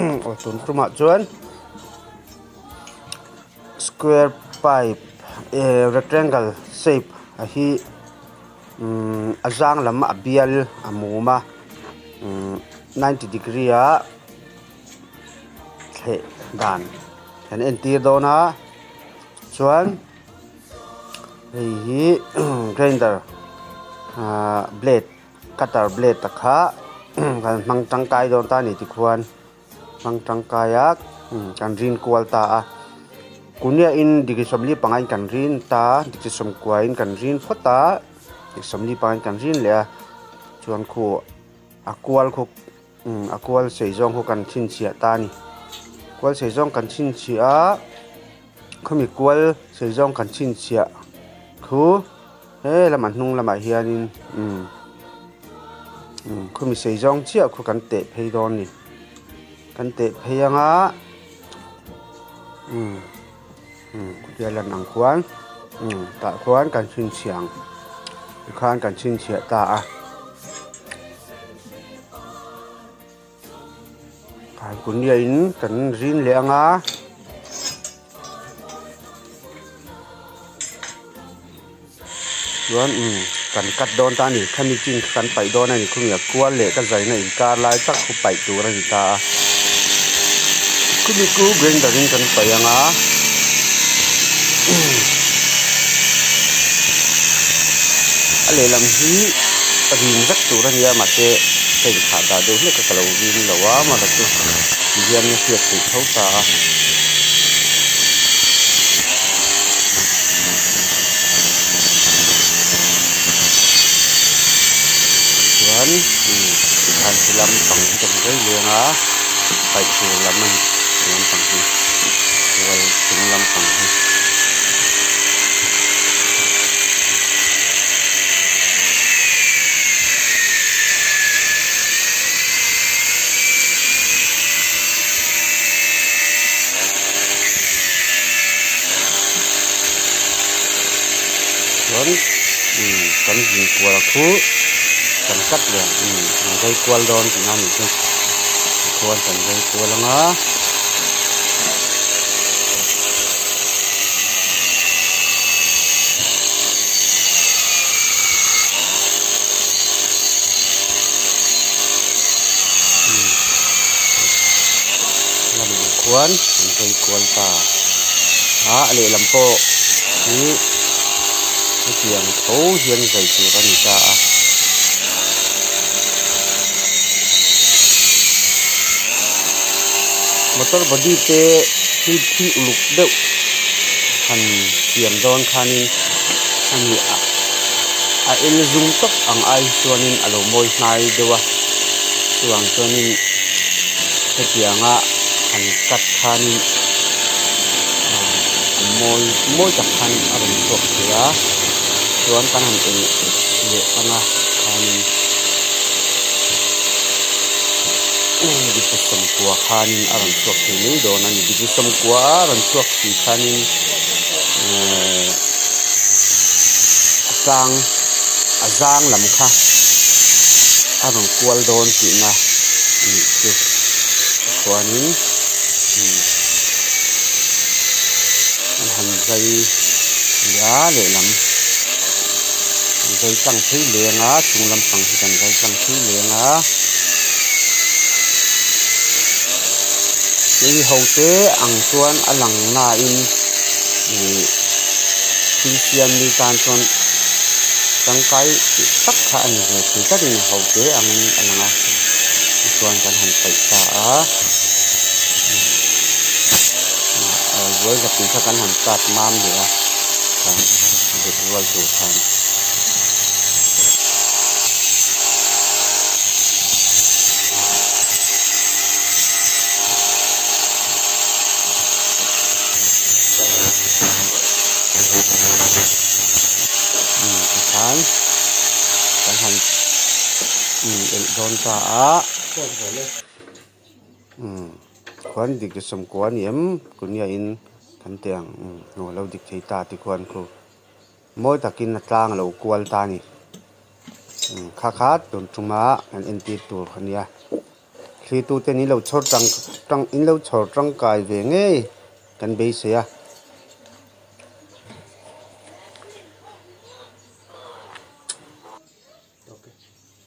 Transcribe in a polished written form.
Aw tun tumah chuan square pipe eh rectangle shape a hi umm a zang lam a bial a mum a umm ninety degree ah thleh dan kan entir dawn a chuan hei hi grinder ahh blade cutter blade te kha kan hmang tangkai dawn ta a ni tikhuan hmang tangkai a kan rin kual ta a kuhniahin degree sawmli pangain kan rin ta degree sawmkuain kan rin phawt a degree sawmli pangain kan rin leh a chuan khu a kual khu a kual sei zawng khu kan chhinchhiah ta a ni kual sei zawng kan chhinchhiah a khawmi kual sei zawng kan chhinchhiah khu he lamah hnung lamah hianin umm umm khawmi sei zawng chiah khu kan teh phei dawn a ni kan teh phei anga umm umm khawtia lan ang khuan umm tah khuan kan chhinchhiah ang tikhan kan chhinchhiah ta a. Khaikunia in kan rin leh anga chuan umm kan cut dawn ta a ni khami chin kha kan paih dawn a ni khumi a kual leh ka zaina inkar lai tak khu paih tur a ni ta a khumi chu grinder in kan paih anga a lehlam hi rin vek tur a nia mahse ka inthlah dah deuh hlek a ka lo rin lo a amaherawhchu ti hian a hriat theih tho ta a. Chuan tikhan he lam pang hi kan zai leng a paih tur lam a ni he lampang hi kual chung lampang hi. Chuan kan zin kual khu kan cut leh ang an zai kual dawn tihna a nih chu tikhuan kan zai kual ang a. Khuan an zai kual ta a a lehlam pawh hi hetiang tho hian zai tur a ni ta a. Motor body te hi thil uluk deuh han siam dawn khanin a ni a a en zum tawp ang ai chuanin a lo mawi hnai deuh a chuvang chuanin hetianga han cut khanin ah a mawi mawi tak khan a rawn chhuak thei a chuan kan han en leh ang a khanin. Degree sawmkua khanin a rawn chhuak thei mai dawn a ni degree sawmkua a rawn chhuak si khanin ehh a tlang a zang lam kha a rawn kual dawn tihna a nih chu chuanin an han zai leh a lehlam zai tlang phei leng a chung lampang hi kan zai tlang phei leng a hei ho te ang chuan a lang nain ih thil siam mi tan chuan tangkai tak kha a ni ve thei tlatin ho te angin a lang a tichuan kan han paih ta a zual zapui kha kan han tat mam leh a bet rual tur khan. Tikhan kan han elh dawn ta a khuan dik sawmkua a ni em kunia in kan tih ang a lo dik thei ta tikhuan khu. Mawi takin a tlang a lo kual ta a ni kha kha tun tuma kan entir tur a nia. Thlir tute in lo chhawr tang tang in lo chhawr tangkai ve ngei kan beisei a.